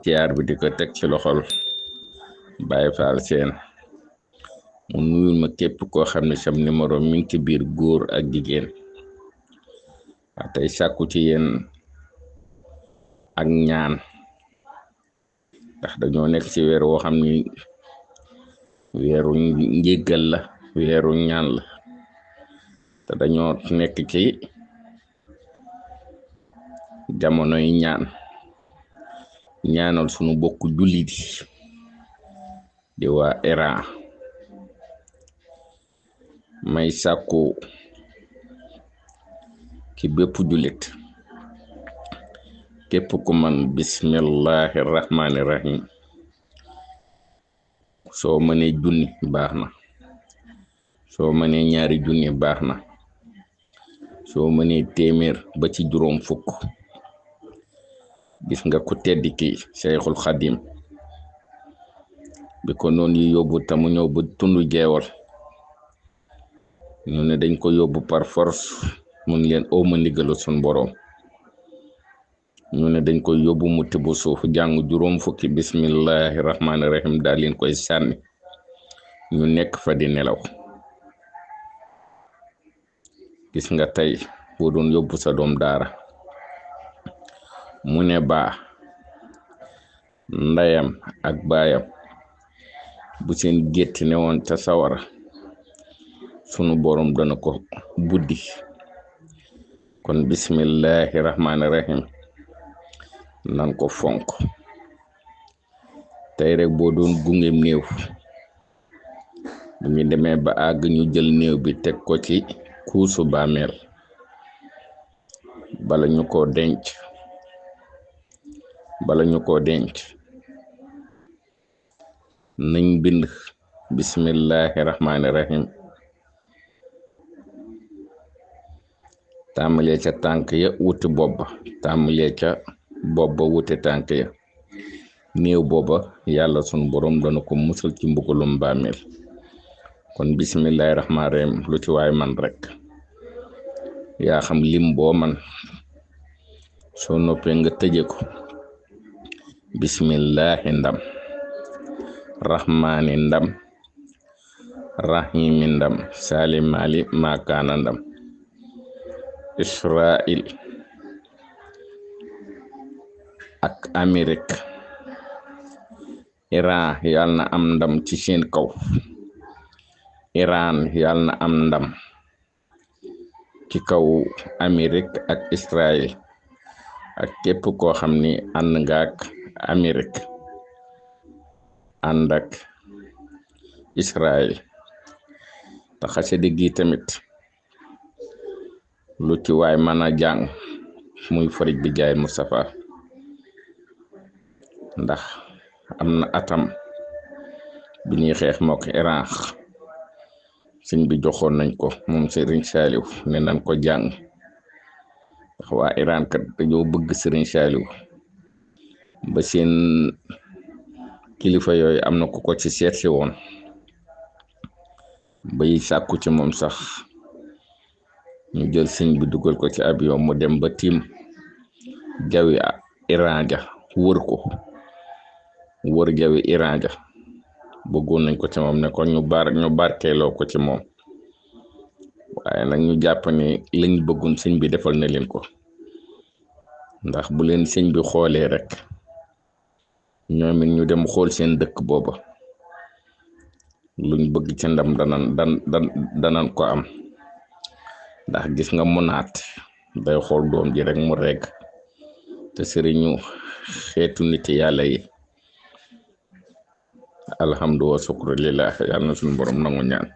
ciar bi di ko teg ci loxol Baye Fall seen mu nuyul ma képp koo xam ne sam numéro mi ngi ci biir góor ak jigéen tey sàkku ci yéen ak ñaan ndax dañoo nekk ci weer woo xam ni weeru njéggal la weeru ñaan la te dañoo nekk ci jamonoy ñaanal sunu bokku jullit di waa Iran may sàkku ci bépp jullit képp ku man bismillahi rahmani rahim soo mënee junni baax na soo mënee ñaari junni baax na soo mënee téeméer ba ci juróom fukk gis nga ku tedd ki Cheikhul Khadim bi ko noonu yi yóbbu tamu ñëw ba tundu jeewal ñu ne dañ ko yóbbu par force mun leen ma ndigalu sun boroom ñu ne dañ koy yóbbu mu tibb suuf jàng juróom fukki bismillahi rahmaani rahim daal leen koy sànni ñu nekk fa di nelaw gis nga tey boo doon yóbbu sa doom daara mu ne baa ndayam ak baayam bu seen gétti ne woon ca sawara sunu boroom dana ko buddi kon bismillahi rahmaani rahim nan ko fonk tey rek boo doon gungem néew bu ñu demee ba àgg ñu jël néew bi teg ko ci kuusu bàmmeel bala ñu ko denc nañ bind bismillahi rahmaani rahim tàmbalee ca tànk ya wuti bobba tàmbalee ca bobba wuti tànk ya néew booba yàlla sunu boroom dana ko musal ci mbugalum bàmmeel kon bismillahi rahmaani rahim lu ci waay man rek yaa xam lim boo man soo noppee nga tëje ko bismillahi ndam rahmaani ndam rahimi ndam salimali maakaana ndam Israël ak Amérique Iran yal na am ndam ci seen kaw Iran yal na am ndam ci kaw Amérique ak Israël ak képp koo xam ni ànd nga ak Amérique ànd ak Israël te xasida gi tamit lu ci waay mën a jàng muy farij bi jaay Mustafa ndax am na atam bi ñuy xeex mook Iran sëñ bi joxoon nañ ko moom Serigne Saliou ne nañ ko jàng ndax waa Iran kat dañoo bëgg Serigne Saliou ba seen kilifa yooyu am na ku ko ci seetsi woon bay sàkku ci moom sax ñu jël sëñ bi dugal ko ci avion mu dem ba tiim jawi Iran ja wër jawi Iran ja bëggoon nañ ko ci moom ne ko ñu barkeeloo ko ci moom waaye nag ñu jàpp ne lañ bëggoon sëñ bi defal na leen ko ndax bu leen sëñ bi xoolee rek ñoom it ñu dem xool seen dëkk booba luñ bëgg ci ndam danan ko am ndax gis nga munaat day xool doom ji rek mu rek te sëriñu xeetu nit yàlla yi alhamdu wa sukru lillah yàlla na suñu borom nangu ñaan